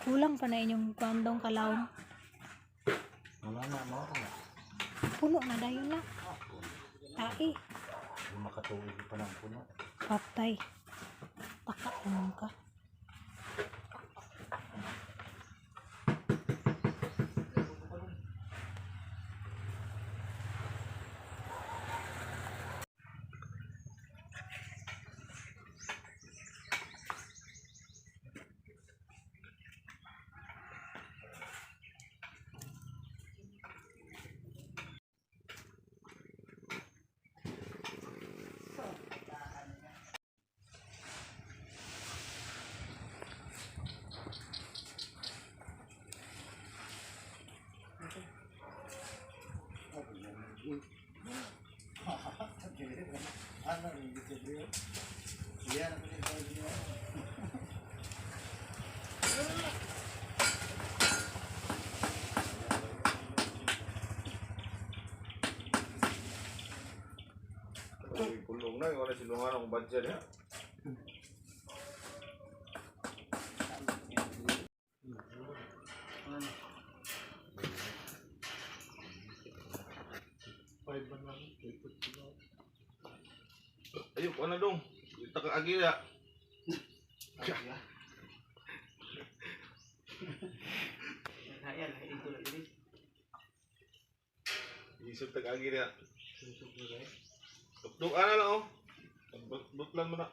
Kulang pa na inyong kwandong kalawom. Wala na mo. Puno na dayon na. Tae. Makatuig pa ng puno. Patay. Taka naman ka. Ay, kulong na, wala silungan akong budget ya. Ayok, ano dong? Ita ka agila. Isip tag agila. Tuktok ana lang oh. Butlan mo na.